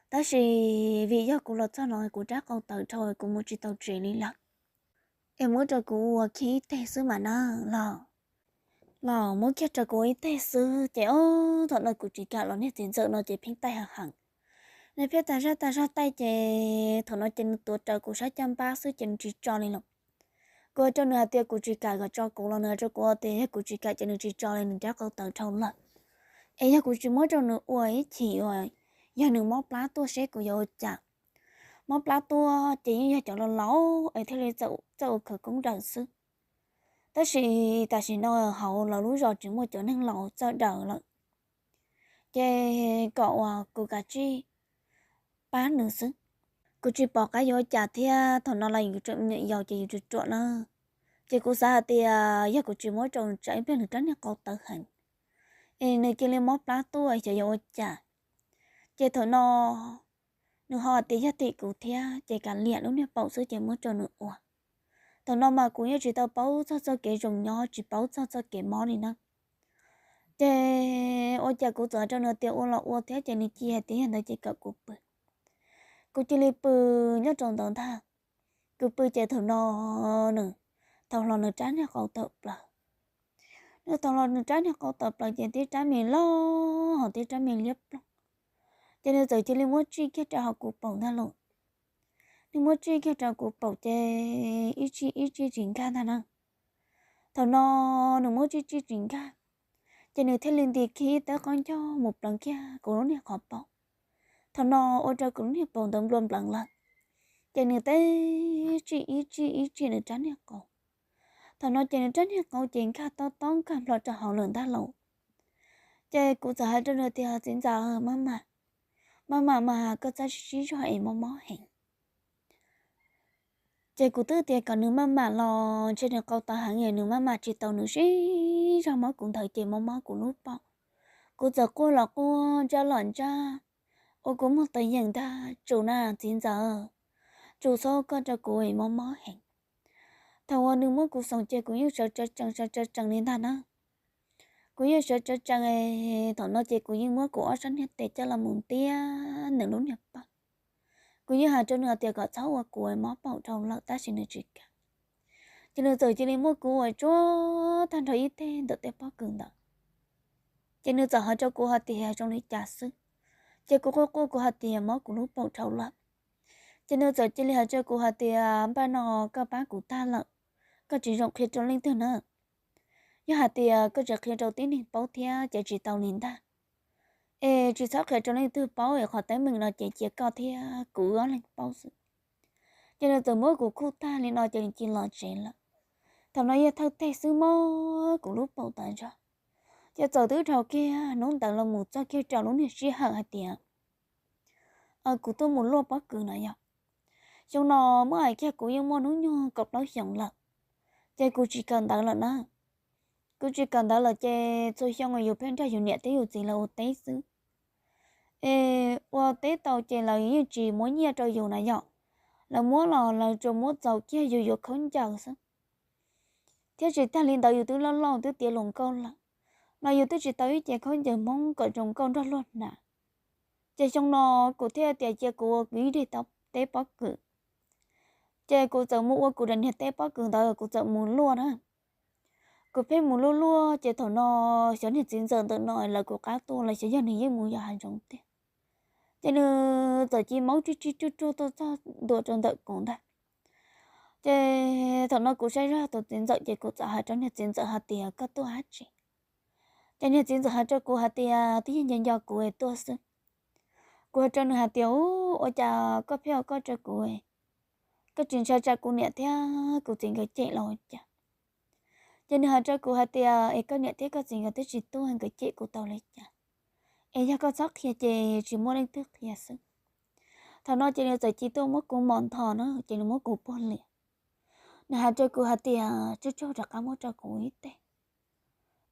Tab sis vim yog kuv los txog no kuv rab qau tawv dhau kuv mus tsis tau tsev li lawm, es muab rau kuv ua kiag ib teg xwb mas na. Los, los muab kiag rau kuv ib teg xwb ces ob thaum no kuv tsis kam los niag txiv ntxawm no ces pheej taij heev heev. Nws pheej tag zaj tag zaj taij ces thaum no ces nws tuav rawv kuv sab caj npab xwb ces nws tsis tso li los. Kuv hais rau nws hais tias kuv tsis kam kom tso kuv los nws hais rau kuv tias yog kuv tsis kam ces nws tsis tso li, nws rab qau tawv dhau lawm. Es yog kuv tsis muab rau nws ua ib chim uas yog nws mob plab tuaj seb kuv yuav ua cas. Mob plab tuaj ces yeej yog cov laus laus es thiaj li txawj ua khawv koob daws xwb. Tab sis tam sim no hauv lawv lub zos tsis muaj cov neeg laus txawj daws lawm, ces kom uas kuv kav tsij pab nws xwb. Kuv tsis pom qab yuav ua cas thiab, thaum no los yus tseem me nyuam yaus ces yus ruam ruam na. Ces kuv xav hais tias yog kuv tsis muab rau nws tsam ib pliag nws rab niag qau tawv heev es nws cia li mob plab tuaj xyov yuav ua cas. Ces thaum no nws ho hais tias yog tim kuv thiab ces kav liam lub niag paum xwb ces muab rau nws ua. Thaum no mas kuv yeej tsis tau paub txog txoj kev zoo nyob, tsis paub txog txoj kev mob li na. Ces ua cas kuv txawm hais rau nws tias ua los ua thiab ces nws cia hais tias yog ntawd ces kom kuv pw. Kuv cia li pw nyob rau ntawd ntag. Kuv pw ces thaum no nws thaum hlo nws rab niag qau tawm plaws. Nws thaum hlo nws rab niag qau tawm plaws ces tib rab me loj ho tib rab me liab ploog. Ces nws txawm cia li muab tsij kiag rau hauv kuv paum ntag lauj. Nws muab tsij kiag rau kuv paum ces ib tsij ib tsij tsis nkag ntag na. Thaum no nws muab tsij tsij tsis nkag, ces nws thiaj li nti kiag ib tawb qaub ncaug mus pleev kiag kuv lub niag qhov paum. Thaum no ua rau kuv lub niag paum ntawd nplua npleev lawm, ces nws tib tsij ib tsij ib tsij nws rab niag qau. Thaum no ces nws rab niag qau ces nkag tob tob nkag nplo rau hauv lawm ntag lauj. Ces kuv txawm hais rau nws tias txiv ntxawm, maj mam, maj mam mas koj txhob sib zog es mob mob heev. Ces kuv twb tias kom nws maj mam los ntshe nws qau tawv heev es nws maj mam tsis tau, nws sib zog mob kuv ntawd ces mob mob kuv lub paum. Kuv txawm quaj los quaj ntsaj los ntsaj, ua kuv muag tawv yeem ntag, tsum na txiv ntxawm, tsum txhob koj rau kuv es mob mob heev. Thaum uas nws muab kuv xoom ces kuv yeej sawv tsawv tsees sawv tsawv tsees li ntag na. Kuv yeej sawv tsawv tsees, thaum no ces kuv yeej muab kuv ob sab niag tes coj los mus ntiab nws lub niag paum. Kuv yeej hais rau nws tias kom txhob ua kuv mob paum dhau lawm tab sis nws tsis kam. Ces nws txawm cia li muab kuv ua tsuag tag nrho ib teg ntawm tej pob kws ntawd. Ces nws txawm hais rau kuv hais tias zoo li cas xwb. Ces kuv quaj quaj kuv hais tias mob kuv lub paum dhau lawm. Ces nws txawm cia li hais rau kuv hais tias npaj no koj pab kuv tag lawm, koj tsis zoo qhia rau leej twg na. Yog hais tias koj tsis qhia rau tib neeg paub thiab ces tsis tau li ntag. Es tsis txhob qhia rau leej twg paub es qhov teeb meem no ces cia koj thiab kuv wb ob leeg paub xwb. Ces nws txawm muab kuv khuj tag li no ces nws cia li los tsev lawm. Thaum no yog thawj teg xwb mob kuv lub paum tas zog. Ces txawm twb dhau kiag hnub ntawd los mus txog kiag rau lub niag sij hawm hais tias kuv tuaj mus luaj pob kws no yog, xyoo no muab hais kiag kuv yeej muaj hnub nyoog kaum plaub xyoos lawm. Ces kuv tsis kawm ntawv lawm na. Kuv tsis kawm ntawv lawm ces txhua xyoo yus pheej nrog yus niam thiab yus txiv lawv ua teb xwb. Es ua teb tau ces lawv yeej tsis muab nyiaj rau yus na yom. Lawv muab los lawv tsuas muab txaus kiag yus yuav khaub ncaws xwb. Thiab tsis tag li ntawd yus twb loj loj twb tiav hluas nkauj lawm, no yus twb tsis tau ib ce khaub ncaws Hmoob kom zoo nkauj nrog luag hnav. Ces xyoo no kuv thiaj tias cia kuv ua kuv ib daim teb pob kws. Ces kuv txawm mus ua kuv daim niag teb pob kws ntawd kuv txawm mus luaj na. Kuv pheej mus luaj luaj ces thaum no xyov niag txiv ntxawm ntawm no lawv kuv qab tuaj los xyov yog nws yeej mus yos hav zoov tiag. Ces nws txawm cia li maub tsij tsij ruaj ruaj tuaj txog ntua rau ntawm kuv ntag. Ces thaum no kuv saib zoj tus txiv ntxawm ces kuv txawm hais rau niag txiv ntxawm hais tias koj tuaj dab tsi? Ces niag txiv ntxawm hais rau kuv hais tias twb yog nco nco kuv es tuaj xwb. Kuv hais rau nws hais tias u, ua cas koj pheej ua koj rau kuv, koj tsis ntshai tsam kuv niam thiab kuv txiv nkawd cem los ua cas? Ces nws hais rau kuv hais tias es koj niam thiab koj txiv nkawd twb tsis tuaj nkawd cem kuv tau li cas? Es yog koj txhob qhia ces tsis muaj leej twg qhia xwb. Thaum no ces nws txawm cia li tuaj muab kuv mos ntho na ces nws muab kuv puag liam. Nws hais rau kuv hais tias tsuj tsuag rov qab muab rau kuv ib teg,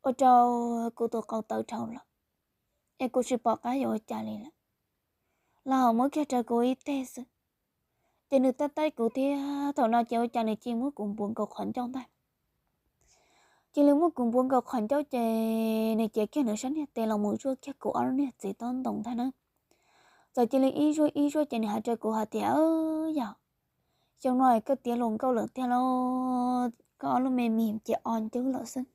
ua rau kuv tus qau tawv dhau lawm, es kuv tsis pom qab yuav ua cas li lawm, los muab kiag rau kuv ib teg xwb. Ces nws taij taij kuv thiab thaum no ces ua cas nws cia li muab kuv npuav nkaus qhov ncauj ntag. Cia li muab kuv npuav nkaus qhov ncauj ces nws cev kiag nws sab niag tes los mus zuaj kiag kuv ob lub niag txiv tob ntoo ntag na. txawm cia li ib zuaj ib zuaj ces nws hais rau kuv hais tias, Yog, xyoo no koj tiav hluas nkauj lawm tiag lauj, koj ob lub me mis ces o ncwb lawm xwb.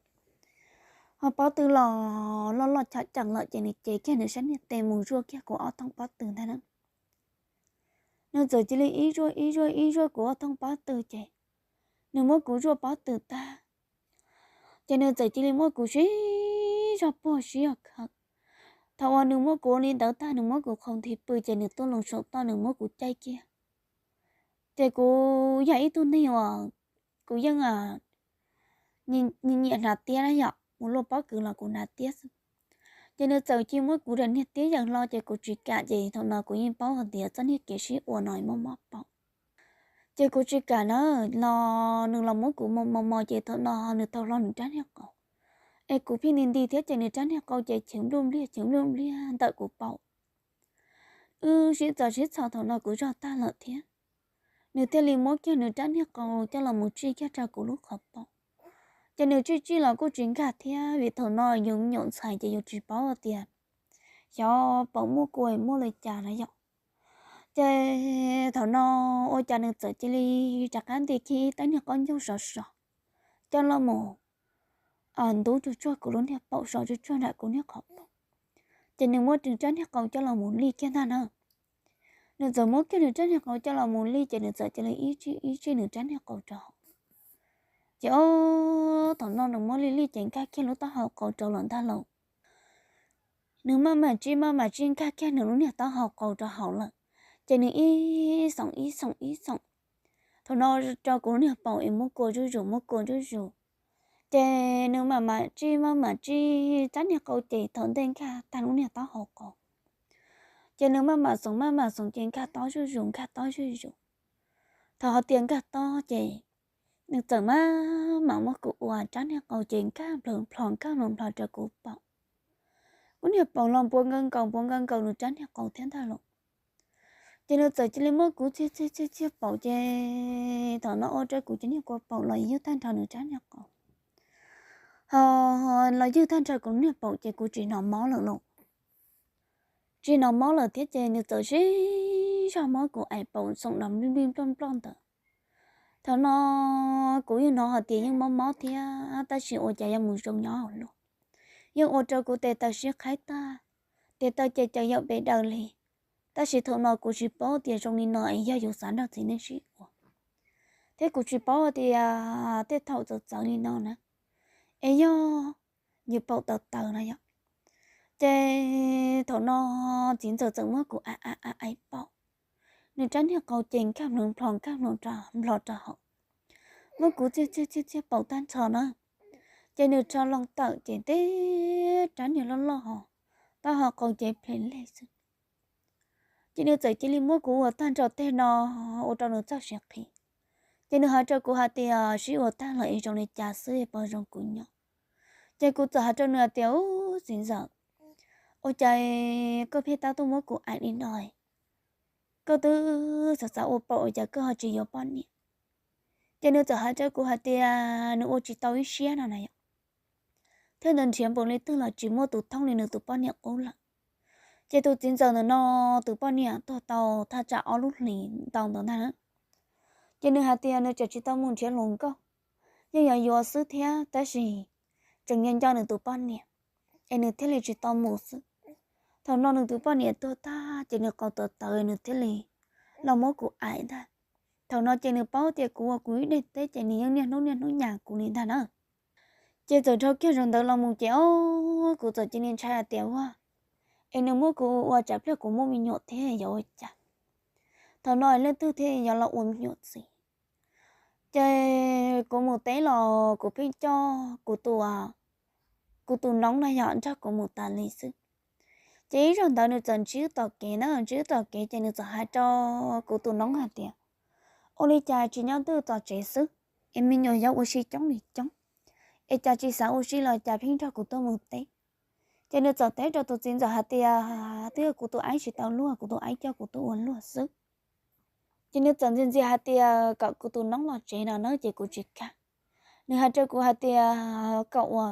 Ho pob tw los loj loj chom cheem lawm ces nws cev kiag nws sab niag tes mus zuaj kiag kuv ob thooj pob tw ntag na. Nws txawm cia li ib zuaj ib zuaj ib zuaj kuv ob thooj pob tw ces nws muab kuv zuaj pob tw tag, ces nws txawm cia li muab kuv sib zog puag sib zog khawm. Thaum uas nws muab kuv ua li ntawd tag, nws muab kuv qhau nthi pw ces nws tuaj loo saum toj nws muab kuv caij kiag. Ces kuv yog ib tug neeg uas kuv yeej nyiam hnav tiab na yom, mus luaj pob kws los kuv hnav tiab xwb. Ces nws txawm cia li muab kuv daim niag tiab yawm hlo ces kuv tsis kam, ces thaum no kuv yeej paub hais tias txoj niag kev sib ua no mob mob paum. Ces kuv tsis kam na, los nws los muab kuv mos mos mos ces thaum no nws tau hlo nws rab niag qau, es kuv pheej nti nti thiab ces nws rab niag qau ces cheev npluj npliag cheev npluj npliag ntawm kuv paum. Wb sib txaus sib txhaum thaum no kuv zog tag lawm thiab, nws thiaj li muab kiag nws rab niag qau coj los mus tsij kiag rau kuv lub qhov paum. Ces nws tsij tsij los kuj tsis nkag thiab vim thaum no yus me nyuam ntxhais ces yus tsis paub tias xyov paum muaj kua muaj li cas na yom. Ces thaum no ua cas nws txawm cia li rov qab nti kiag ib tab niag qaub ncaug sov sov coj los mus ntub tsuag tsuag kuv lub niag paum, sov tsuag tsuag nram kuv niag qhov paum. Ces nws muab nws rab niag qau coj los mus lij kiag ntag na. Nws txawm muab kiag nws rab niag qau coj los mus lij ces nws txawm cia li ib tsij ib tsij nws rab niag qau rau hauv. Ces o, thaum no nws muab lij lij ces nkag kiag lub taub hau qau rau lawm ntag lauj. Nws maj mam tsij maj mam tsij nkag kiag nws lub niag taub hau qau rau hauv lawm, ces nws ib xoom ib xoom ib xoom. Thaum no rau kuv lub niag paum es muab kua zuj zus muab kua zuj zus. Ces nws maj mam tsij maj mam tsij rab niag qau ces thaum ntej nkag tag lub niag taub hau qau, ces nws maj mam xoom maj mam xoom ces nkag tob zuj zus nkag tob zuj zus. Thaum hais tias nkag tob ces nws txawm maj mam muab kuv ua rab niag qau ces nkag nplhws nplho nkag nplhws nplho rau kuv paum. Kuv niag paum los npuav nkaus nkaus npuav nkaus nkaus nws rab niag qau thiab ntag lauj. Ces nws txawm cia li muab kuv txhiaj txhiaj txhiaj txhiaj paum ces thaum no ua rau kuv cov niag kua paum los ywg tag nrho nws rab niag qau, ho los ywg tag nrho kuv niag paum ces kuv tsis hnov mob lawm lauj. Tsis hnov mob lawm thiab ces nws txawm sib zog muab kuv aim paum xoom los nplij nplij nploj nploj ntawd. Thaum no kuv yeej hnov hais tias yeej mob mob thiab tab sis ua cas yuav mus zoo nyob hauv luag, yeej ua rau kuv tes taw sib qhaib tag, tes taw ces caws yaum pes daws li. Tab sis thaum no kuv tsis paub tias zoo li no es yog yus xav nrog txiv neej sib ua, thiab kuv tsis paub tias tej thaum txawv txawv li no na es yog yus paum tawv tawv na yom. Ces thaum no txiv ntxawm txawm muab kuv aim aim aim paum, nws rab niag qau ces nkag nplhos nkag nplhos rau hauv, muab kuv txhiaj txhiaj txhiaj txhiaj paum tag nrho na. Ces nws rho loo tawm ces tej rab niag loj loj ho, taub hau qau ces plhe leg xwb. Ces nws txawm cia li muab kuv ua tag nrho tej no ua rau nws txoj sia qhis. Ces nws hais rau kuv hais tias sib ua tag lawm es zoo li cas xwb es puas zoo kuv nyob. Ces kuv txawm hais rau nws hais tias, Ub, txiv ntxawm, ua cas koj pheej tab tuaj muab kuv aim li no? Koj twb xav xav ua paum ua cas koj ho tsis yuav poj niam? Ces nws txawm hais rau kuv hais tias nws ua tsis tau ib siab no na yom, thiab nws nrhiav npaum li twg los tsis muaj tus thooj li nws tus poj niam qub lawm. Ces tus txiv ntxawm ntawm no tus poj niam tuag tau thaj tsam ob lub hlis ntau ntawd ntag na. Ces nws hais tias nws tseem tsis tau mus nrhiav hluas nkauj, yeej yuav yuav xwb thiab tab sis tseem nco nco nws tus poj niam es nws thiaj li tsis tau mus xwb. Thaum no nws tus poj niam tuag tag ces nws qau tawv tawv nws thiaj li los muab kuv aim ntag. Thaum no ces nws paub tias kuv ua kuv ib daim teb ces nws yeej niaj hnub niaj hnub nyas kuv li ntag na. Ces txawm dhau kiag zaum ntawd los mus ces o, kuv txawm cia li ntshai hais tias ua es nws muab kuv ua tsam pliag kuv muaj me nyuam thiab yuav ua cas, thaum no leej twg thiaj yuav los ua me nyuam txiv. Ces kuv mus teb los kuv pheej coj kuv tus, kuv tus noob no yog nrog kuv mus tas li xwb. Ces ib zaug ntawd nws txawm ntsib wb tom kev na, ntsib wb tom kev ces nws txawm hais rau kuv tus noob hais tias, Ua li cas tsis nyob twj txog tsev xwb es me nyuam yuav ua si coob li coob, es cas tsis xav ua si los cas pheej nrog kuv tuaj mus teb? Ces nws txawm teb rau tus txiv ntxawm hais tias, Twb yog kuv tus aib tsis tau luag, kuv tus aib coj kuv tuaj ua luag xwb. Ces nws txawm ntxias ntxias hais tias kom kuv tus noob los tsev no na, ces kuv tsis kam. Nws hais rau kuv hais tias kom ua,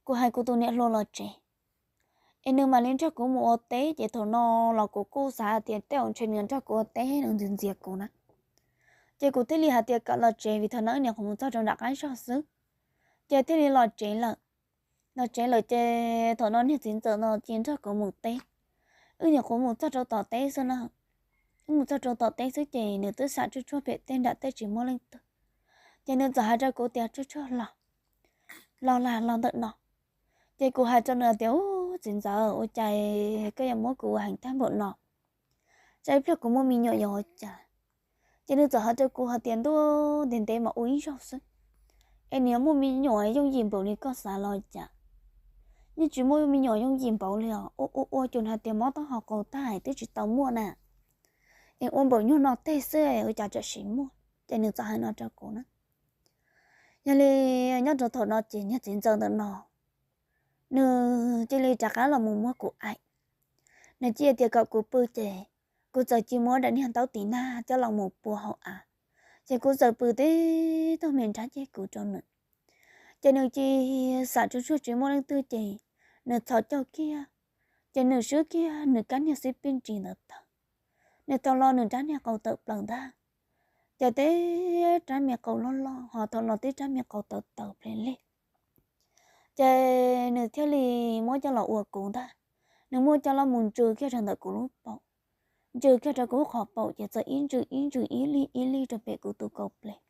kuv hais kuv tus niam hluas los tsev, es nws mam li nrog kuv mus ua teb. Ces thaum no los kuv kuj xav hais tias tej zaum ntshe nws nrog kuv ua teb nws ntxias ntxias kuv na. Ces kuv thiaj li hais tias kom los tsev vim thaum no wb nyuam qhuav mus txog rau nram qab zog xwb. Ces thiaj li los tsev lawm. Los tsev lawm ces thaum no niag txiv ntxawm no cia nrog kuv mus teb. Wb nyuam qhuav mus txog rau tom teb xwb na. Wb mus txog rau tom teb xwb ces nws twb xam tsuag tsuag pem tej nram tej tsis muaj leej twg. Ces nws txawm hais rau kuv tias, Tsuag tsuag los, los lam los ntawm no. Ces kuv hais rau nws tias, Ub, txiv ntxawm, ua cas koj yuav muab kuv ua heev tag npaum no? Tsam ib pliag kuv muaj me nyuam yuav ua cas? Ces nws txawm hais rau kuv hais tias, Ntuj, ntev ntev mas ua ib zaug xwb, es nws yuav muaj me nyuam yooj yim npaum li koj xav los cas? Yeej tsis muaj me nyuam yooj yim npaum li os. Ua ua ua cas hais tias mob taub hau qau tag twb tsis tau muaj na, es ua npaum nyuag no tej xwb ua cas tam sim muaj. Ces nws txawm hais no rau kuv na. Yog li nyob rau thaum no ces niag txiv ntxawm ntawm no nws cia li rov qab los mus muab kuv aim. Nws cia tias kom kuv pw ces kuv txawm cia muab daim niag ntaub tiv nag coj los mus pua hauv av. Ces kuv txawm pw tib tug me nrab ceg kuv rau nws. Ces nws cia xam tsuag tsuag tsis muaj leej twg ces nws txhos caug kiag, ces nws swb kiag nws kab niag xib pib ntsis ntawd tawm. Nws thau hlo nws rab niag qau tawm plaws ntag. Ces tib rab me qau loj loj ho thau hlo tib rab me qau tawv tawv ple lig. Ces nws thiaj li muab coj los ua kuv ntag. Nws muab coj los mus ntsws kiag rau ntawm kuv lub paum, ntsws kiag rau kuv lub qhov paum ces txawm ib ntsws ib ntsws ib lig ib lig rau pem kuv tus kaus ples.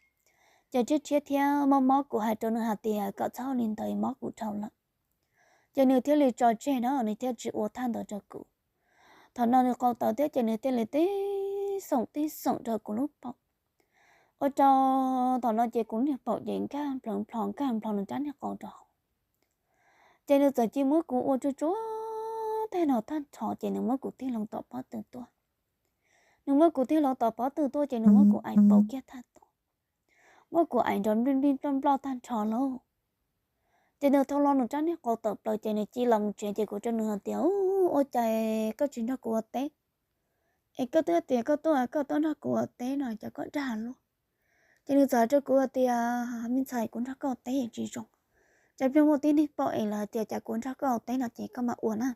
Ces rhiab rhiab thiab mob mob kuv hais rau nws hais tias kom txhob ua li ntawd mob kuv dhau lawm. Ces nws thiaj li tso tseg na, nws thiaj tsis ua thaj ntawd rau kuv. Thaum no nws qau tawv thiab ces nws thiaj li tib xoom tib xoom rau kuv lub paum. Ua rau thaum no ces kuv niag paum ces nkag nplho nplho nkag nplho nws rab niag qau rau hauv. Ces nws txawm cia muab kuv ua tsuag tsuag tag no tag nrho ces nws muab kuv tig hlo tom pob tw tuaj. Nws muab kuv tig hlo tom pob tw tuaj ces nws muab kuv aim paum kiag tag tuaj, muab kuv aim nrov nplij nplij nploj nploj tag nrho lauj. Ces nws thau hlo nws rab niag qau tawm plaws ces nws cia los mus tsev ces kuv rau nws hais tias, Ub, ua cas koj tsis nrog kuv ua teb? Es koj twb tias koj tuaj koj tuaj nrog kuv ua teb no cas koj dag luaj? Ces nws txawm hais rau kuv hais tias, Me ntxhais, kuv nrog koj ua teb tsis zoo, cas pliag muaj tib neeg pom es lawv hais tias cas kuv nrog koj ua teb no ces koj mam ua na.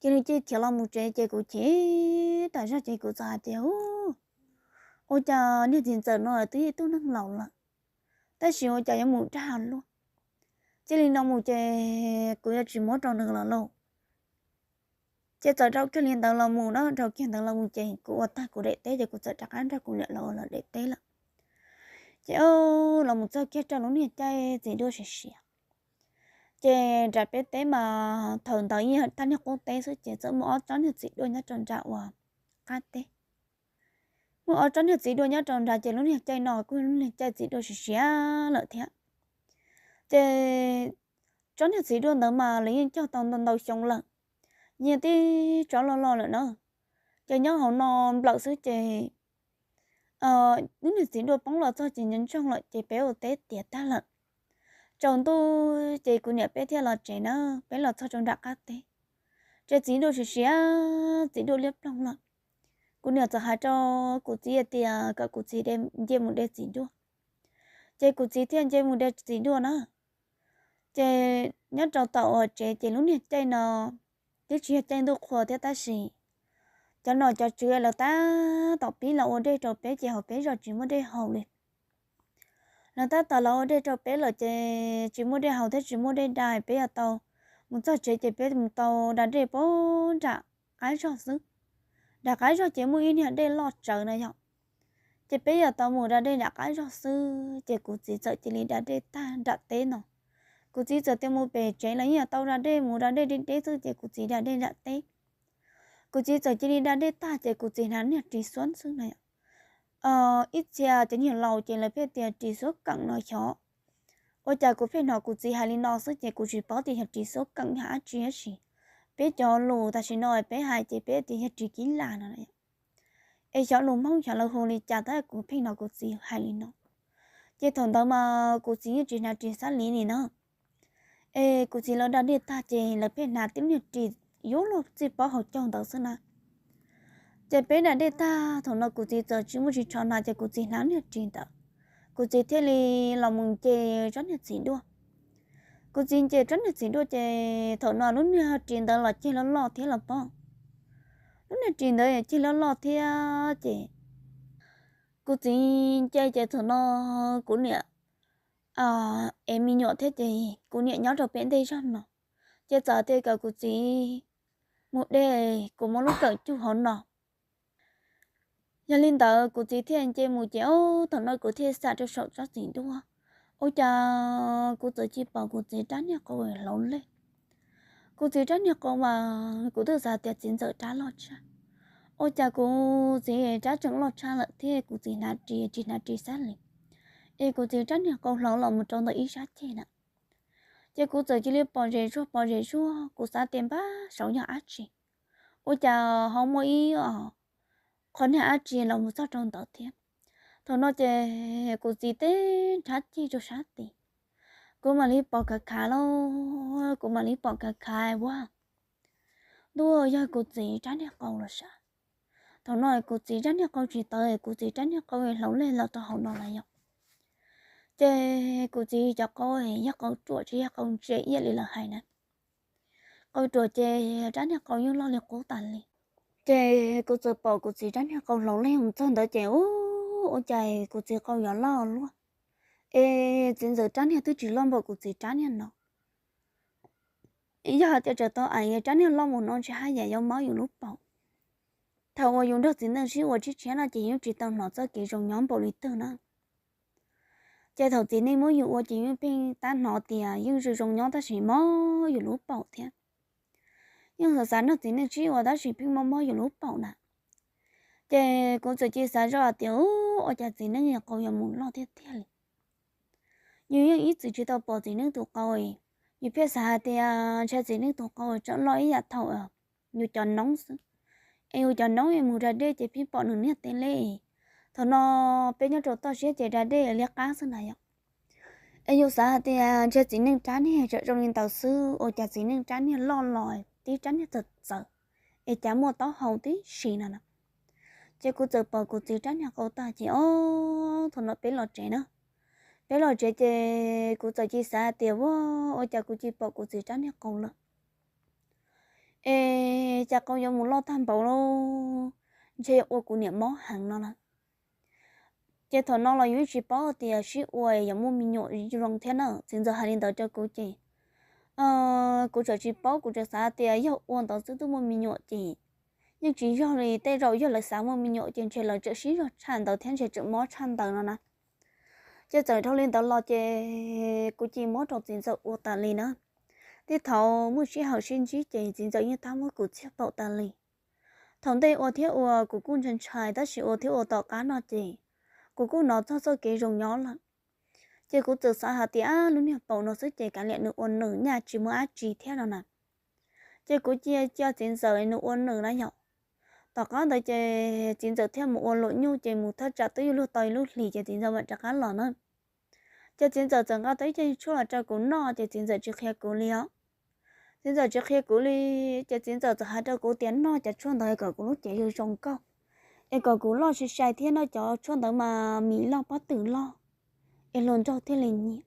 Ces nws cia khiav los mus tsev ces kuv chim tas zog ces kuv txawm hais tias, Ub, ua cas niag txiv ntxawm no twb yog ib tug neeg laus lawm, tab sis ua cas yuav mus dag luaj? Cia li no mus ces kuv yuav tsis muab rau nws lawm lauj. Ces txawm rau kiag li ntawd los mus na, rau kiag ntawd los mus ces kuv ua tag kuv daim teb ces kuv txawm rov qab nrog kuv niam los ua lawv daim teb lawm. Ces los mus txog kiag rau lub niag caij txiv duaj siav siav, ces nram peb teb mas thaum ntawd yeej thaj niag qub teb xwb ces txawm muaj ob tsob niag txiv duaj nyob rau nram uas qab teb. Muaj ob tsob niag txiv duaj nyob rau nrad ces lub niag caij no kuj yog lub niag caij txiv duaj siav siav lawm thiab. Ces tsob niag txiv duaj ntawd mas lawv yeej cog tau ntau ntau xyoo lawm, yeej tib tsob loj loj lawm na. Ces nyob hauv no nplawm xwb ces lub niag txiv duaj poob los txog ces nco ntsoog lawm ces peb ua teb tiav tag lawm. Tsaus ntuj ces kuv niam peb thiaj los tsev na, peb los txog rau nram qab teb, ces txiv duaj siav siav, txiv duaj liab ploog lawm. Kuv niam txawm hais rau kuv txiv hais tias kom kuv txiv nce mus de txiv duaj. Ces kuv txiv thiaj nce mus de txiv duaj na. Ces nyob rau tom uas tsev ces lub niag caij no twb tsis yog caij ntuj qhua thiab tab sis cov nom cov tswv lawv tab tom pib los ua dej rau peb ces hauv peb zos tsis muaj dej haus li. Lawv tab tom los ua dej rau peb lawm ces tsis muaj dej haus thiab tsis muaj dej da, peb yuav tau mus txog tsev ces peb mus tau da dej puag nram qab zog xwb. Nram qab zog ces muaj ib niag dej loj tsawv na yom. Ces peb yuav tau mus da dej nram qab zog xwb ces kuv txiv txawm cia li da dej tag nram teb no. Kuv txiv txawm tias mus pem tsev los yeej yuav tau da dej, mus da dej deb deb xwb ces kuv txiv da dej nram teb. Kuv txiv txawm cia li da dej tag ces kuv txiv hnav niag ris xuab xwb na yom. Ib txhia cov niag laus ces lawv pheej tias ris xuab keem no xyov. Ua cas kuv pheej hnov kuv txiv hais li no xwb ces kuv tsis paub tias yog ris xuab keem yog dab tsi tab sis peb cov lus tam sim no peb hais ces peb tias yog ris kib las no. Es xyov lus Hmoob xyov lawv hu li cas tab kuv pheej hnov kuv txiv hais li no. Ces thaum ntawd mas kuv txiv yeej tsis hnav ris xab liv li na. Es kuv txiv lawv da dej tag ces lawv pheej hnav tib niag ris yuav luag txij pob hauv caug ntawd xwb na. Ces peb da dej tag thaum no kuv txiv txawm tsis muaj ris tsho hnav ces kuv txiv hnav niag ris ntawd. Kuv txiv thiaj li los mus nce tsob niag txiv duaj. Kuv txiv nce rab niag txiv duaj ces thaum no lub niag ris ntawd los ceg loj loj thiab los pob. Lub niag ris ntawd ceg loj loj thiab ces kuv txiv nce ces thaum no kuv niam ev me nyuam thiab ces kuv niam nyob rau pem ntej zog no, ces txawm tias kom kuv txiv mus de, kuv muab lub kawm cug hauv no. Yog li ntawd kuv txiv thiaj nce mus ces ob thaum no kuv thiaj xam rau saum tsob txiv duaj, ua cas kuv txawm cia pom kuv txiv rab niag qau hloov leg. Kuv txiv rab niag qau mas kuv twb xav tias txiv ntxawm rab loj tshaj, ua cas kuv txiv rab tseem loj tshaj lawm thiab kuv txiv hnav ris tsis hnav ris xab li, es kuv txiv rab niag qau hloov los mus rau ntawm ib sab ceg na. Ces kuv txawm cia li pom zem zuag pom zem zuag, kuv xav tias npab saud yog dab tsi, ua cas ho muaj ib qho niag dab tsi los mus txog rau ntawd thiab. Thaum no ces kuv txiv teb nrhab ceg rau sab tid, kuv mam li pom khav khav lauj, kuv mam li pom khav khav ua ntuj, yog kuv txiv rab niag qau los sav. Thaum no kuv txiv rab niag qau tsis tawv, kuv txiv rab niag qau hloov leg los rau hauv no lawm yom. Ces kuv txiv cov qau yog qau ruam tsis yog qau ntse ib yam li lawv hais na. Qau ruam ces rab niag qau yeej loj li qub tas li. Ces kuv txawm pom kuv txiv rab niag qau hloov leg mus txog ntawd ces ua cas kuv txiv qau yuav loj luaj, es txiv ntxawm rab niag twb tsis loj npaum kuv txiv rab niag no. Yog hais tias tsam tau ais rab niag loj mus no ntshe haj yam yuav mob yus lub paum. Thaum uas yus nrog txiv neej sib ua tshiab tshiab no ces yeej tsis tau hnov txoj kev zoo nyob npaum li twg na. Ces thaum txiv neej muab yus ua ces yeej pheej tab hnov tias yeej zoo zoo nyob tab sis mob yus lub paum thiab. Yeej xav xav nrog txiv neej sib ua tab sis pheej mob mob yus lub paum na. Ces kuv txawm cia xav zoj hais tias ua cas txiv neej qau yuav mus loj tiag tiag li. Yus yeej ib txwm tsis tau pom txiv neej tus qau, yus pheej xav hais tias ntshe txiv neej tus qau tseem loj ib yam thaum yus cov noob xwb. Es yus cov noob mus da dej ces pheej pom nws niag teb leb. Thaum no peb nyob rau toj siab ces da dej liab qab xwb na yom. Es yus xav hais tias ntshe txiv neej rab niag tseem zoo li ntawd xwb, ua cas txiv neej rab niag loj los tib rab niag txawv txawv, es cas muaj taub hau tib si no na. Ces kuv txawm pom kuv txiv rab niag qau tag ces ob thaum no peb los tsev na. Peb los tsev ces kuv txawm cia xav hais tias ua, ua cas kuv cia pom kuv txiv rab niag qau lawm, es cas qau yuav mus loj tag npaum lauj, ntshe yuav ua kuv niam mob heev no lawm. Ces thaum no los yus yeej tsis paub tias sib ua yuav muaj me nyuam zoo thiab na, txiv ntxawm hais li ntawd rau kuv ces kuv tseem tsis paub, kuv tseem xav tias yog ua ntawd xwb twb muaj me nyuam ces yeej tsis yog li, tej zaum yog lawv xav muaj me nyuam ces ntshe lawv tseem sib zog tshaj ntawd thiab ntshe tseem mob tshaj ntawd no na. Ces txawm dhau li ntawd los ces kuv cia muab rau txiv ntxawm ua tas li na. Tej thaum muaj sij hawm sib ntsib ces txiv ntxawm yeej tab muab kuv txiag paum tas li. Thaum ntej ua thiab ua kuv kuj ntshai ntshai tab sis ua thiab ua tom qab no ces kuv kuj hnov txog txoj kev zoo nyob lawm. Ces kuv txawm xav hais tias lub niag paum no xwb ces kav liam nws ua nws, nyaj tsis muaj dab tsi thiab no na. Ces kuv cia cia txiv ntxawm nws ua nws na yom. Tom qab ntawd ces txiv ntxawm thiaj mus ua luam nyuj ces mus thaj tsam twb yuav luag tau ib lub hlis ces txiv ntxawm mam rov qab los na. Ces txiv ntxawm txawm nqa tau ib co tshuaj los rau kuv noj ces txiv ntxawm tsis qhia kuv li os. Txiv ntxawm tsis qhia kuv li, ces txiv ntxawm txawm hais rau kuv tias noj cov tshuaj ntawd kom kuv lub cev zoo zoo nkauj, es kom kuv loj sai sai thiab noj cov tshuaj ntawd mas mis loj pob tw loj, es hluas nraug thiaj li nyiam.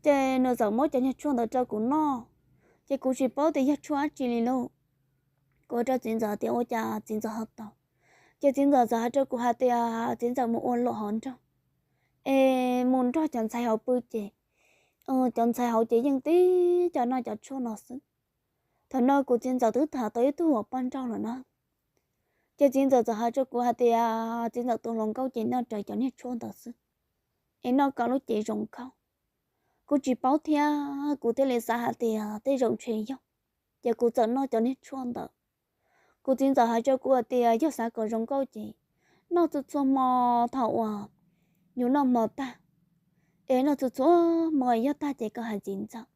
Ces nws txawm muab cov niag tshuaj ntawd rau kuv noj, ces kuv tsis paub tias yog tshuaj dab tsi li lauj. Kuv hais rau txiv ntxawm tias ua cas txiv ntxawm ho tau, ces txiv ntxawm txawm hais rau kuv hais tias txiv ntxawm mus ua luam hauv nroog, es mus nrog cov ntxhais hauv pw ces cov ntxhais hauv ces yeej tib co noj cov tshuaj no xwb. Thaum no kuv txiv ntxawm twb tham tau ib tug uas poj nrauj lawm na. Ces txiv ntxawm txawm hais rau kuv hais tias txiv ntxawm tus hluas nkauj ces noj raws cov niag tshuaj ntawd xwb, es noj kom lub cev zoo nkauj. Kuv tsis paub thiab kuv thiaj li xav hais tias tej zaum ntshe yog, ces kuv txawm noj cov niag tshuaj ntawd. Kuv txiv ntxawm hais rau kuv hais tias yog xav kom zoo nkauj ces noj txhua txhua hmo thaum uas yus noj hmo tag, es noj txhua txhua hmo, yog tag ces koj hais txiv ntxawm.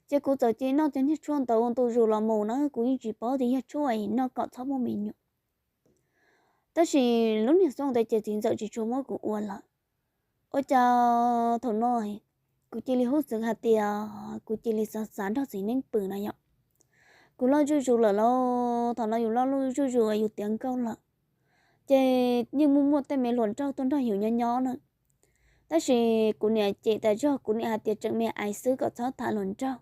Ces kuv txawm cia noj cov niag tshuaj ntawd ua ntu zus los mus na, kuv yeej tsis paub tias yog tshuaj es noj kom txhob muaj me nyuam. Tab sis lub niag xyoo ntawd ces txiv ntxawm tsis tshua muab kuv ua lawm. Ua cas thaum no kuv cia li hub xwm hais tias kuv cia li xav xav nrog txiv neej pw na yom. Kuv loj zuj zus lawm lauj, thaum no yus loj zuj zus yus tiav nkauj lawm, ces yeej muaj muaj tej me hluas nraug tuaj nrog yus nyob nyob na. Tab sis kuv niam cem tas zog, kuv niam hais tias tseem me ais xwb kom txhob tham hluas nraug,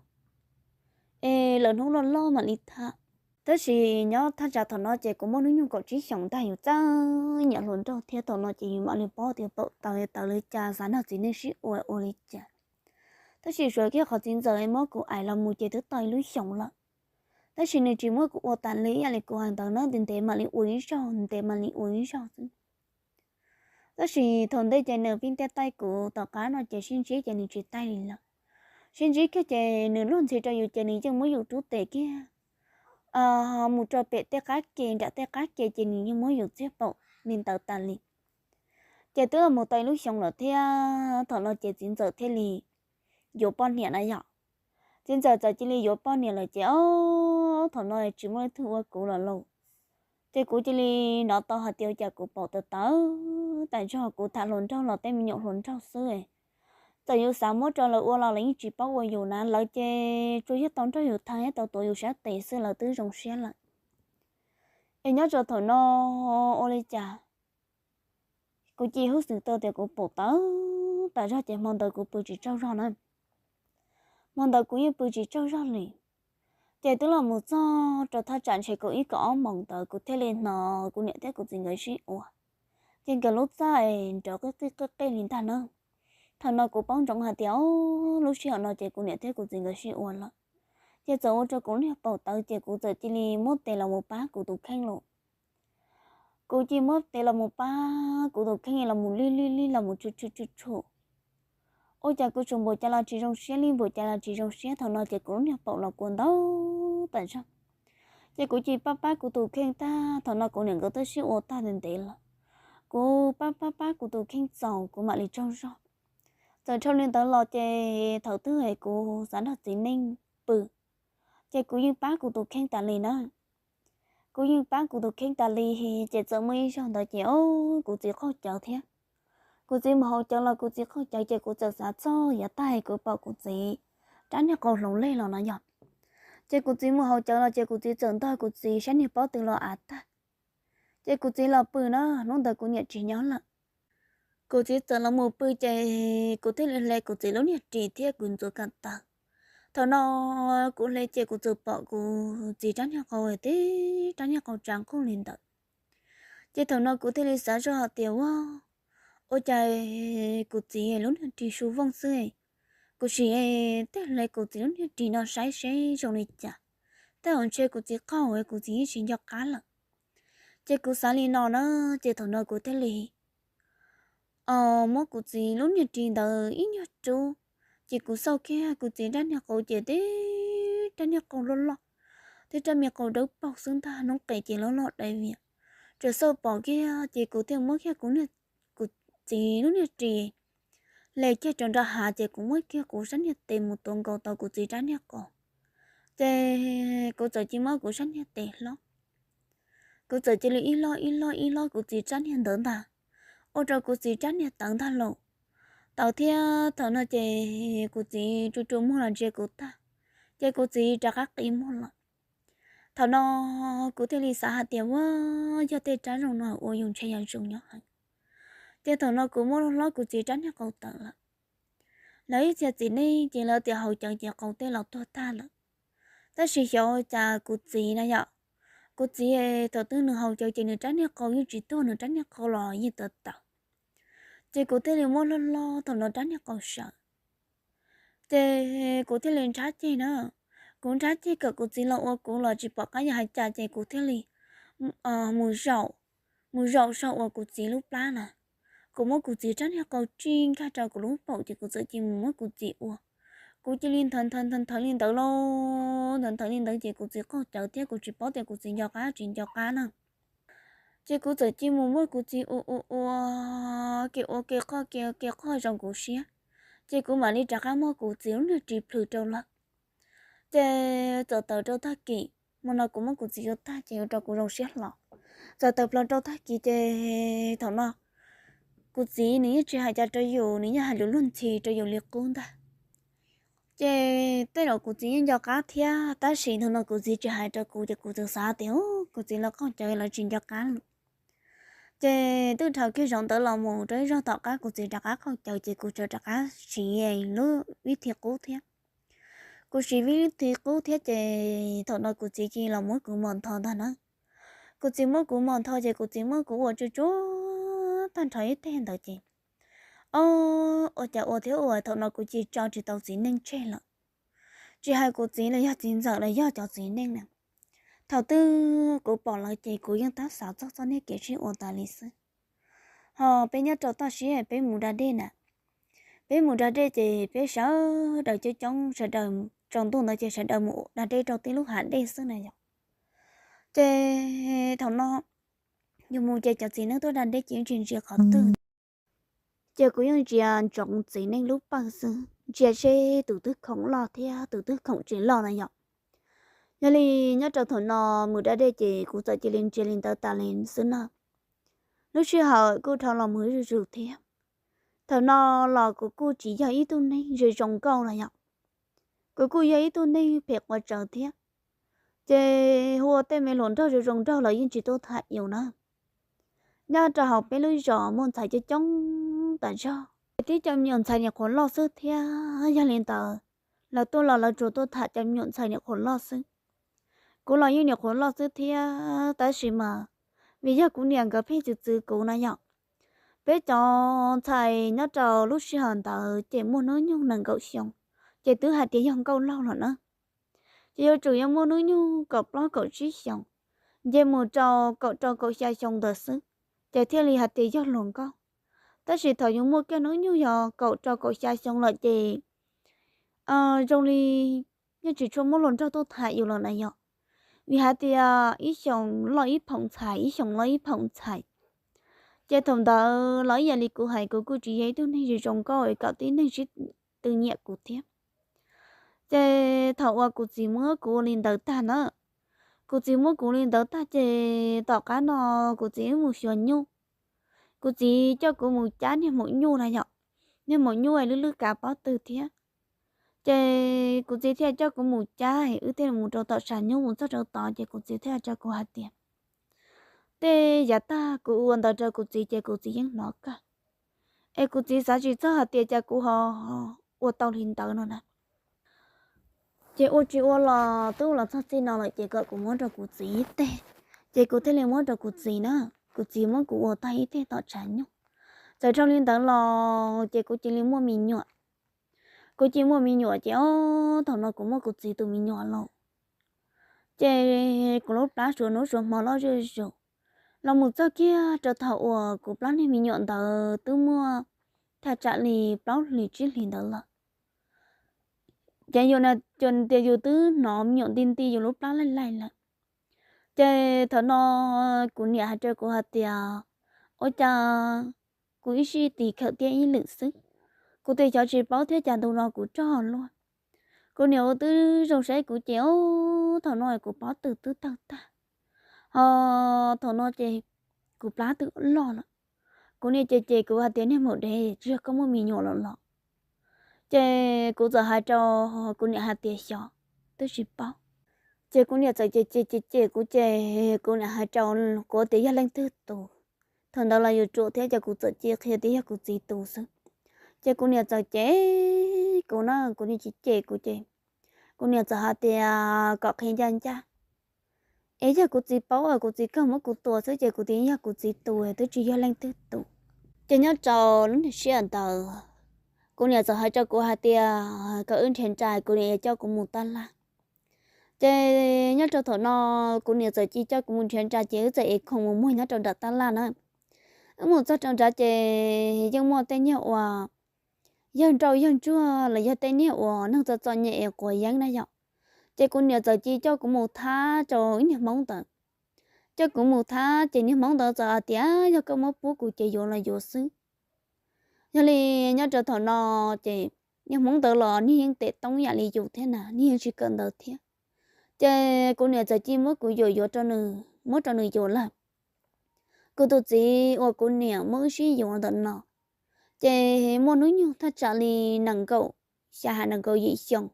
es lawv hnub loj loj mam li tham. Tab sis nyob thaj tsam thaum no ces kuv muaj hnub nyoog kaum tsib xyoos ntag, yus txawj nyiam hluas nraug thiab. Thaum no ces yus mam li paub tias paum tawv tawv li cas, xav nrog txiv neej sib ua ua li cas. Tab sis suav kiag qhov txiv ntxawm muab kuv aim los mus ces twb tau ib lub xyoos lawm, tab sis nws tsis muab kuv ua tas li ib yam li kuv hais ntawd na, ntev ntev mam li ua ib zaug, ntev mam li ua ib zaug xwb. Tab sis thaum ntej ces nws pheej taij taij kuv, tom qab no ces sib ntsib ces nws tsis taij li lawm. Sib ntsib kiag ces nws luag ntxhi rau yus ces nws yeej muab yus rub tes kiag mus rau pem tej qab ke, nram tej qab ke ces nws yeej muab yus txiag paum li ntawd tas li. Ces twb los mus tau ib lub xyoo lawm thiab, thaum no ces txiv ntxawm thiaj li yuav poj niam na yom. Txiv ntxawm txawm cia li yuav poj niam lawm ces ob thaum no tsis muaj leej twg ua kuv lawm lauj. Ces kuv cia li hnov tau hais tias ua cas kuv paum tawv tawv tas zog, kuv tham hluas nraug los tej me nyuam hluas nraug xwb. Txawm yus xav muab rau lawv ua los lawv yeej tsis paub ua yus na, lawv ces tsuas yog tau nrog yus tham thiab tau tuav yus sab tes xwb lawv twb zoo siab lawm. Es nyob rau thaum no ua li cas kuv cia li xav tau tias kuv paum tawv tas zog ces hmo ntawd kuv pw tsis tsaug zog na. Hmo ntawd kuv yeej pw tsis tsaug zog li. Ces twb los mus txog rau thaj tsam ntshe kaum ib kaum ob moos ntawd kuv thiaj li hnov kuv niam thiab kuv txiv nkawd sib ua. Ces nkawd lub txaj es nrov qij qij qij qij li ntag na. Thaum no kuv paub ntsoov hais tias o, lub sij hawm no ces kuv niam thiab kuv txiv nkawd sib ua lawm. Ces txawm ua rau kuv niag paum tawv ces kuv txawm cia li muab tes los mus pab kuv tus kheej lauj. Kuv cia li muab tes los mus pab kuv tus kheej los mus li li li los mus tshum tshum tshum tshum. Ua cas kuv tsuas npaum cas los tsis zoo siab li, npaum cas los tsis zoo siab, thaum no ces kuv lub niag paum los kua ntau tas zog. Ces kuv cia li pab pab kuv tus kheej tag, thaum no kuv niam nkawd twb sib ua tag ntev ntev lawm. Kuv pab pab pab kuv tus kheej txaus kuv mam li tsaug zog. Txawm dhau li ntawd los ces thaum twg kuv xav nrog txiv neej pw, ces kuv yeej pab kuv tus kheej tas li na. Kuv yeej pab kuv tus kheej tas li, ces txawm muaj ib zaug ntawd ces o, kuv txiv qaug cawv thiab. Kuv txiv mus haus cawv los kuv txiv qaug cawv ces kuv txawm xav txog yav tag kuv pom kuv txiv rab niag qau hloov leg los no yog. Ces kuv txiv mus haus cawv los ces kuv txiv txawm ntog kuv txiv sab niag pob tw los av tag. Ces kuv txiv los pw na, hnub ntawd kuv niam tsis nyob lawm. Kuv txiv txawm los mus pw ces kuv thiaj li hle kuv txiv lub niag ris thiab kuv ntxuav kam taw. Thaum no kuv hle ces kuv txawm pom kuv txiv rab niag qau tib rab niag qau tsa nqug li ntawd. Ces thaum no kuv thiaj li xav zoj hais tias ua, ua cas kuv txiv lub niag ris su vooj xwb. Kuv sim tej hle kuv txiv lub niag ris no saib seb zoo li cas, tej zaum ntshe kuv txiv qaug kuv txiv yeej tsis nco qab lawm. Ces kuv xav li no na, ces thaum no kuv thiaj li muab kuv txiv lub niag ris ntawd ib nyuag rub, ces kuv xauj kiag kuv txiv rab niag qau ces tib rab niag qau loj loj, tib rab me qau dawb paug xwb ntag, noob qes ces loj loj dai vias. Txawm xauj pom kiag ces kuv thiaj muab kiag kuv txiv lub niag ris hle kiag rau nram hav ces kuv muab kiag kuv sab niag tes mus tuav nkaus tau kuv txiv rab niag qau. Ces kuv txawm cia li muab kuv sab niag tes hlob, kuv txawm cia li ib hlob ib hlob ib hlob kuv txiv rab niag ntawd ntag, ua rau kuv txiv rab niag tawv ntag lauj. Tawv thiab thaum no ces kuv txiv tsuas tsuas muag los ntsia kuv tag, ces kuv txiv rov qab qi muag lawm. Thaum no kuv thiaj li xav hais tias ua, yog tej rab zoo no ua yus ntshe yog zoo nyob heev. Ces thaum no kuv muab hlob kuv txiv rab niag qau tawm lawm. Lawv ib txhia txiv neej ces lawv tias haus cawv ces qau tej los tuag tag lawm. Tab sis xyov cas kuv txiv na yom, kuv txiv thaum twg nws haus cawv ces nws rab niag qau yeej tsis tuag, nws rab niag qau los yeej tawv tawv. Ces kuv thiaj li muab hlob hlob thaum no rab niag qau sawv. Ces kuv thiaj li nrhab ceg na, kuv nrhab ceg kom kuv txiv los ua kuv los tsis pom qab yog hais cas ces kuv thiaj li mus zaum, mus zaum saum uas kuv txiv lub plab na. Kuv muab kuv txiv rab niag qau tsij nkag rau kuv lub paum ces kuv txawm cia li mus muab kuv txiv ua. Kuv cia li nthawv nthawv nthawv nthawv li ntawd lauj, nthawv nthawv li ntawd ces kuv txiv qaug cawv thiab kuv tsis paub tias kuv txiv nco qab tsis nco qab na. Ces kuv txawm cia li mus muab kuv txiv ua ua ua, kev ua kev qoj kev ua kev qoj zoo kuv siab. Ces kuv mam li rov qab muab kuv txiv lub niag ris plhws rau lawm. Ces txawm tawm rau tag kis, hmo no kuv muab kuv txiv ua tag ces ua rau kuv zoo siab hlo. Txawm tawm plaws rau tag kis ces thaum no kuv txiv nws yeej tsis hais cas rau yus, nws yeej hais lus luag ntxhi rau yus li qub ntag. Ces tej zaum kuv txiv yeej nco qab thiab, tab sis thaum no kuv txiv tsis hais rau kuv ces kuv txawm xav tias kuv txiv lawv qaug cawv lawv tsis nco qab lawm. Ces twb dhau kiag zaum ntawd los mus rau ib zaug tom qab kuv txiv rov qab qaug cawv ces kuv txawm rov qab siv lub vib thi qub thiab. Kuv siv vib thi qub thiab ces thaum no kuv txiv cia li los muab kuv mos ntho ntag na. Kuv txiv muab kuv mos ntho ces kuv txiv muab kuv ua tsuj tsuav tag nrho ib teg ntawd ces, o, ua cas ua thiab ua thaum no kuv cia li tso tsis tau txiv neej tseg lawm. Tsis hais kuv txiv los yog txiv ntxawm los yog cov txiv neej na, thaum twg kuv pom lawv ces kuv yeej tab xav txog txoj niag kev sib ua tas li xwb. Ho peb nyob rau toj siab peb mus da dej na, peb mus da dej ces peb sawv daws coob coob sawv daws, tsaus ntuj ntawd ces sawv daws mus da dej rau tib lub hav dej xwb na yom. Ces thaum no yus mus ces cov txiv neej tuaj da dej ces yeej tsis ntsia qhov twg, ces kuv yeej ntsia ntsoov txiv neej lub pawg xwb, ntsia seb tus twg khoom loj thiab tus twg khoom tsis loj na yom. Yog li nyob rau thaum no mus da dej ces kuv txawm cia li ntsia li ntawd tas li xwb na. Lub sij hawm kuj dhau los mus zuj zus thiab. Thaum no los kuv kuj tsis yog ib tug neeg zoo zoo nkauj los yom, kuv kuj yog ib tug neeg phem quav tsaws thiab. Ces hu ua tej me hluas nraug zoo zoo nraug los yeej tsis tuaj tham yus na. Nyob rau hauv peb lub zos muaj ntxhais coob coob tas zog, ces tib cov me nyuam ntxhais niam qhuav loj xwb thiab. Yog li ntawd, lawv tuaj los lawv tsuas tuaj tham cov me nyuam ntxhais niam qhuav loj xwb. Kuv los yeej niam qhuav loj xwb thiab tab sis mas vim yog kuv niam nkawd pheej txwv txwv kuv na yom. Peb cov ntxhais nyob rau lub sij hawm ntawd ces muaj hnub nyoog nees nkaum xyoo, ces twb hais tias yog nkauj laug lawm na. Ces yuav tsum yuav muaj hnub nyoog kaum plaub kaum tsib xyoos, nce mus rau kaum rau kaum xya xyoo ntawd xwb, ces thiaj li hais tias yog hluas nkauj. Tab sis thaum yus muaj kiag hnub nyoog yog kaum rau kaum xya xyoo lawm ces zoo li yeej tsis tshua muaj hluas nraug tuaj tham yus lawm na yom. Vim hais tias ib xyoos loj ib phaum ntxhais, ib xyoos loj ib phaum ntxhais. Ces thaum ntawd los ib yam li kuv hais, kuv kuj tsis yog ib tug neeg zoo zoo nkauj es kom tib neeg sib tw nyiam kuv thiab. Ces thaum uas kuv txiv muab kuv ua li ntawd tag na, kuv txiv muab kuv li ntawd tag ces tom qab no kuv txiv wb mus xyuas nyuj. Kuv txiv coj kuv mus cab niag maum nyuj na yom, niag maum nyuj lwb lwb kav pob tw thiab. Ces kuv txiv thiaj coj kuv mus cab, wb thiaj mus rau tom tshav nyuj, mus txog rau tod ces kuv txiv thiaj tsa kuv hais tias, tej yav tag kuv ua ntawd rau kuv txiv ces kuv txiv yeej hnov kawg, es kuv txiv xav tsis txog hais tias cas kuv ho ua tau li ntawd no na. Ces ua tsis ua los twb los txog txij no lawm ces kom kuv muab rau kuv txiv ib teg. Ces kuv thiaj li muab rau kuv txiv na, kuv txiv muab kuv ua tag ib teg tom tshav nyuj. Txawm dhau li ntawd los ces kuv cia li muaj me nyuam. Kuv cia li muaj me nyuam ces ob thaum no kuv muaj kuv txiv tus me nyuam los, ces kuv lub plab suav hnub suav hmo loj zuj zus. Los mus txog kiag rau thaum uas kuv plab niag me nyuam ntawd twb muaj thaj tsam li plaub hlis tsib hlis ntawd lawm, ces yus tias yus twb hnov me nyuam nti nti yus lub plab laij laij lawm. Ces thaum no kuv niam hais rau kuv hais tias, ua cas kuv ib sij tis khawm tiaj ib lwm xwb, kuv tes xyov tsis paub thiab cas ntu no kuv rog luaj. Kuv niam ua twb zoo saib kuv ces ob thaum no kuv pob tw twb tawg tag, ho thaum no ces kuv plab twb loj lawm. Kuv niam ces ces kuv hais tias, niag maum dev, tsis yog koj muaj me nyuam lawm los? Ces kuv txawm hais rau kuv niam hais tias, xyov, twb tsis paub. Ces kuv niam txawm ces ces ces ces kuv ces kuv niam hais rau kuv tias yog leej twg tus. Thaum ntawd los yus ruam thiab ces kuv txawm cia qhia tias yog kuv txiv tus xwb. Ces kuv niam txawm ces kuv na, kuv niam ces ces kuv ces kuv niam txawm hais tias kom qhia ncaj ncaj, es yog kuv txiv paub es kuv txiv kawg muab kuv tua xwb ces kuv tias yog kuv txiv tus, twb tsis yog leej twg tus. Ces nyob rau lub niag sij hawm ntawd, kuv niam txawm hais rau kuv hais tias kom wb nrhiav nra, kuv niam yuav coj kuv mus tab laj. Ces nyob rau thaum no kuv niam txawm cia coj kuv mus nrhiav nra ces wb txawm ev khoom mus muag nyob rau nram tab laj na. Wb mus txog rau nrad ces yeej muaj tej niag uas yawg nrauj yawg ntsuag los yog tej niag uas neeg txom txom nyem es quav yeeb na yom. Ces kuv niam txawm cia coj kuv mus thab rau ib niag hmoob ntawd. Coj kuv mus thab ces niag hmoob ntawd txawm hais tias yog koj muab pub kuv ces yuav los yuav xwb. Yog li nyob rau thaum no ces niag hmoob ntawd los niag yeej tes toob yam li yus thiab na, niag yeej tsis kawm ntawv thiab. Ces kuv niam txawm cia muab kuv yuam yuav rau nws, muab rau nws yuav lawm. Kuv tus txiv uas kuv niam muab wb sib yuav ntawm no, ces muaj hnub nyoog thaj tsam li nees nkaum xya hais nees nkaum yim xyoo,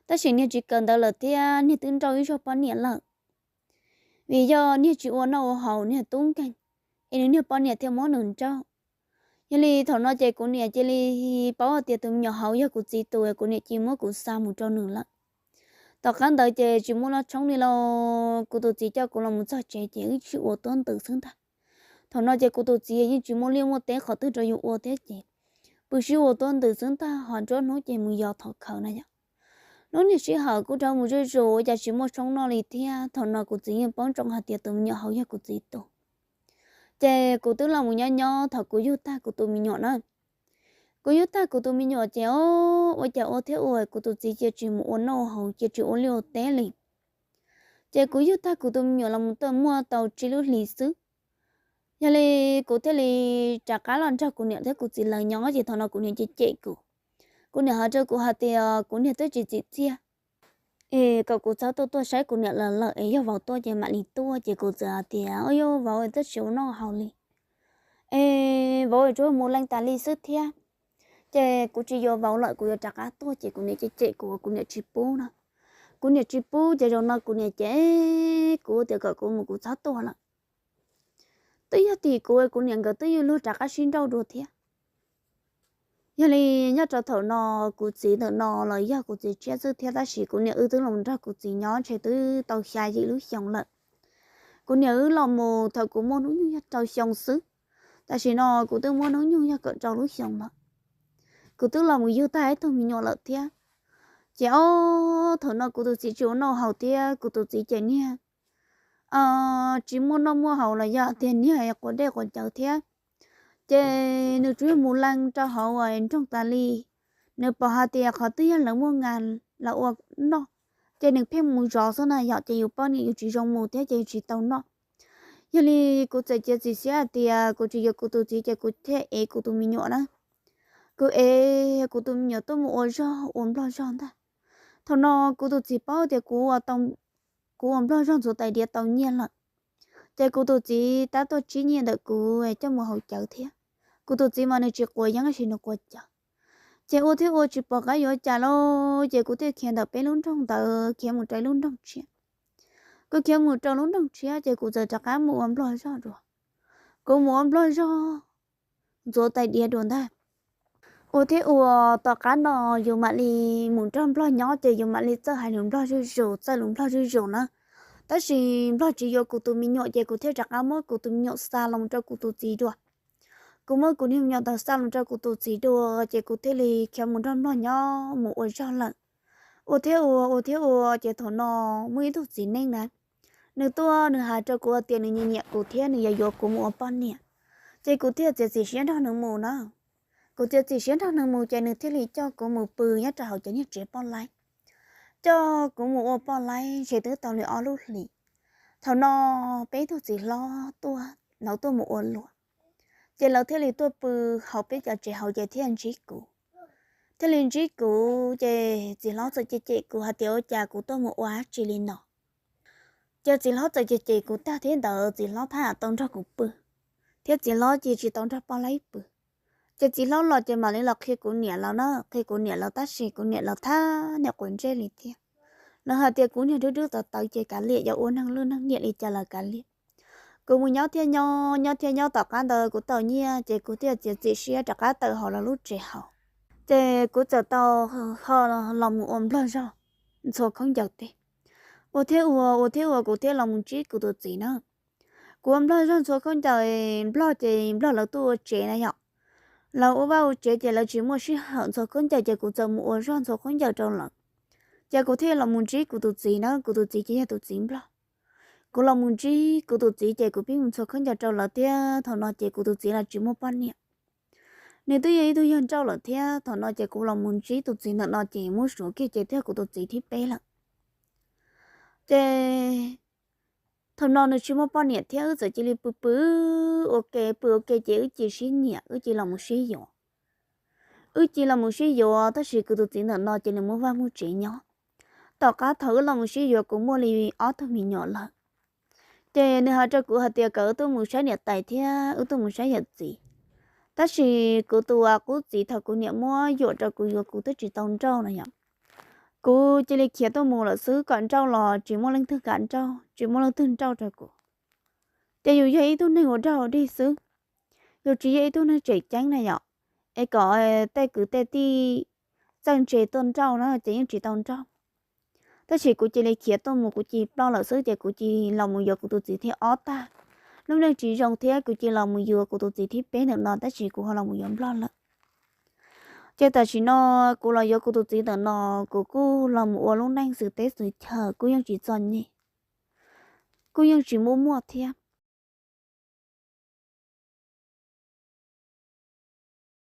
tab sis niag tsis kawm ntawv lawm thiab niag twb nrauj ib zaug poj niam lawm. Vim yog niag tsis ua noj ua haus, niag tub nkeeg, es nws niag poj niam thiaj muab nws nrauj. Yog li thaum no ces kuv niam cia li paub hais tias tus me nyuam hauv yog kuv txiv tus, kuv niam cia li muab kuv xa mus rau nws lawm. Tom qab ntawd ces tsis muaj lub tshoob li los kuv tus txiv coj kuv los mus txog tsev ces wb sib ua tuab ntws xwb ntag. Thaum no ces kuv tus txiv yeej tsis muaj liaj muaj teb qhov twg rau yus ua thiab ces pw sib ua tuab ntws xwb ntag, ho nruab hnub ces mus yos thov khawv na yom. Lub niag sij hawm kuj dhau mus zuj zus ua cas tsis muaj tshoob noj li thiab. Thaum no kuv txiv yeej paub ntsoov hais tias tus me nyuam hauv yog kuv txiv tus, ces kuv twb los mus nyob nyob thaum kuv yug tag kuv tus me nyuam na. Kuv yug tag kuv tus me nyuam ces o, ua cas ua thiab ua kuv tus txiv cia tsis mus ua noj haus, cia tsis ua liaj ua teb li. Ces kuv yug tag kuv tus me nyuam los mus tau muaj tau tsib lub hlis xwb, yog li kuv thiaj li rov qab los nrog kuv niam thiab kuv txiv lawv nyob ces thaum no kuv niam cem cem kuv. Kuv niam hais rau kuv hais tias kuv niag twb tsis txim txiaj es kom kuv txhob tuaj tuaj saib kuv niam lawv lawm es yog vauv tuaj ces mam li tuaj. Ces kuv txawm hais tias, o, yog vauv twb tsis ua noj haus li es vauv tsuas mus leej tas li xwb thiab. Ces kuv tsis yuav vauv lawm, kuv yuav rov qab tuaj. Ces kuv niam cem cem kuv, kuv niam tsis pub no. Kuv niam tsis pub ces zaum no kuv niam cem kuv tias kom kuv mus kuv txhob tuaj lawm. Twb yog tim kuv, kuv niam nkawd twb yuav luag rov qab sib nrauj dua thiab. Yog li nyob rau thaum no kuv txiv ntawm no los yog kuv txiv tshiab xwb thiab, tab sis kuv niam wb twb los nrog kuv txiv nyob ntshe twb tau xya yim lub xyoo lawm. Kuv niam wb los mus thaum kuv muaj hnub nyoog yog rau xyoo xwb, tam sim no kuv twb muaj hnub nyoog yog kaum rau lub xyoo lawm. Kuv twb los mus yug tag ib tug me nyuam lawm thiab. Ces o, thaum no kuv tus txiv tsis ua noj haus thiab, kuv tus txiv ces niag tsis muaj noj muaj haus los yog tias niag quav dej quav cawv thiab. Ces nws tsuas yog mus leej rau hauv nroog tas li. Nws pom hais tias qhov twg yog lawv muaj nas lawv ua noj, ces nws pheej mus zov xwb na yom. Ces yus poj niam yus tsis zoo mus thiab ces yus tsis tau noj. Yog li kuv txawm cia txiv siab hais tias kuv tsis yuav kuv tus txiv ces kuv thiaj ev kuv tus me nyuam na. Kuv ev kuv tus me nyuam tuaj mus ua zog ua nplog zog ntag. Thaum no kuv tus txiv paub tias kuv kuv ua nplog zog ntxuav tais diav tau nyiaj lawm, ces kuv tus txiv tab tuaj tsib nyiaj ntawm kuv coj mus haus cawv thiab. Kuv tus txiv mas nws tsis quav yeeb tab sis nws quav cawv. Ces ua thiab ua tsis pom qab yuav cas lauj, ces kuv thiaj khiav ntawm peb lub nroog ntawd khiav mus rau lub nroog tshiab. Kuv khiav mus rau lub nroog tshiab ces kuv txawm rov qab mus ua nplog zog dua. Kuv mus ua nplog zog ntxuav tais diav dua ntag. Ua thiab ua, tom qab no yus mam li mus nrog nplog nyob ces yus mam li txawj hais lus nplog zuj zus, txawj lus nplog zuj zus na. Tab sis nplog tsis yuav kuv tus me nyuam ces kuv thiaj rov qab muab kuv tus me nyuam xa los rau kuv tus txiv dua. Kuv muab kuv niag me nyuam ntawd xa los rau kuv tus txiv dua ces kuv thiaj li khiav mus nrog nplog nyob mus ua zog lawm. Ua thiab ua, ua thiab ua ces thaum no muaj ib tug txiv neej na, nws tuaj nws hais rau kuv tias nws nyiam nyiam kuv thiab nws yuav yuav kuv mus ua poj niam. Ces kuv thiaj txiav txim siab nrog nws mus na. Kuv txiav txim siab nrog nws mus ces nws thiaj li coj kuv mus pw nyob rau hauv cov niag tsev poj laib. Coj kuv mus ua poj laib ntshe twb tau li ob lub hlis. Thaum no peb tug txiv hlob tuaj, lawv tuaj mus ua luam, ces lawv thiaj li tuaj pw hauv peb cov tsev hauv ces thiaj ntsib kuv. Thiaj li ntsib kuv ces txiv hlob txawm cem cem kuv hais tias ua cas kuv tuaj mus ua dab tsi li no. Ces txiv hlob txawm cem cem kuv tag thiab ntawd txiv hlob thiaj tau nrog kuv pw, thiab txiv hlob ces tsis tau nrog poj laib pw. Ces txiv hlob los ces mam li los qhia kuv niam lawv na, qhia kuv niam lawv tab sis kuv niam lawv thab niam quav ntsej li thiab. Lawv hais tias kuv niag dub dub tawv tawv ces kav liam, yuav ua neeg lwj neeg liam li cas lawv kav liam. Kuv mus nyob thiab nyob, nyob thiab nyob, tom qab ntawd kuv tau nyiaj ces kuv thiaj txiav txim siab rov qab tawm hauv lawv lub tsev hauv. Ces kuv txawm tau ho los mus ua nplog zog ntxhua khaub ncaws teb. Ua thiab ua, ua thiab ua kuv thiaj los mus ntsib kuv tus txiv na. Kuv ua nplog zog ntxhua khaub ncaws, nplog ces nplog lawv tuaj ua tsev na yom. Lawv ua vaj ua tsev ces lawv tsis muaj sij hawm ntxhua khaub ncaws ces kuv txawm mus ua zog ntxhua khaub ncaws rau lawv. Ces kuv thiaj los mus ntsib kuv tus txiv na, kuv tus txiv ces yog tus txiv nplog. Kuv los mus ntsib kuv tus txiv ces kuv pib mus ntxhua khaub ncaws rau lawv thiab thaum no ces kuv tus txiv los tsis muaj poj niam. Nws twb yog ib tug yawg nrauj lawm thiab thaum no ces kuv los mus ntsib tus txiv ntawm no ces muab suav kiag ces twb yog kuv tus txiv thib peb lawm. Ces thaum no nws tsis muaj poj niam thiab wb txawm cia li pw pw ua ke, pw ua ke ces wb cia sib nyiam, wb cia los mus sib yuav. Wb cia los mus sib yuav tab sis kuv tus txiv ntawm no ces nws muaj vaj muaj tsev nyob. Tom qab thaum wb los mus sib yuav kuv muaj li ob tug me nyuam lawm. Ces nws hais rau kuv hais tias kom wb tuaj mus saib niam tais thiab wb tuaj mus saib yawm txiv. Tab sis kuv tus qub txiv thaum kuv niam muab yuam rau kuv yuav kuv twb tsis tau nrauj no yom. Kuv cia li khiav tuaj mus lawm xwb, kom nrauj los tsis muaj leej twg kam nrauj, tsis muaj leej twg nrauj rau kuv. Ces yus yog ib tug neeg ua dog dig xwb, yus tsis yog ib tug neeg tseem ceeb na yom. Es kom tej kwv tej tij txawj ntse tuaj nrauj na ces yeej tsis tau nrauj. Tab sis kuv cia li khiav tuaj mus, kuv cia li ploj lawm xwb ces kuv cia li los mus yuav kuv tus txiv thib ob tag. Lub neej tsis zoo thiab, kuv cia li los mus yuav kuv tus txiv thib peb ntawm no tab sis kuv ho los mus yuav nplog lawm. Ces tam sim no kuv los yuav kuv tus txiv ntawm no, kuv kuj los mus ua lub neej xws teb xws chaw, kuj yeej tsis txom nyem, kuj yeej tsis muaj muaj thiab.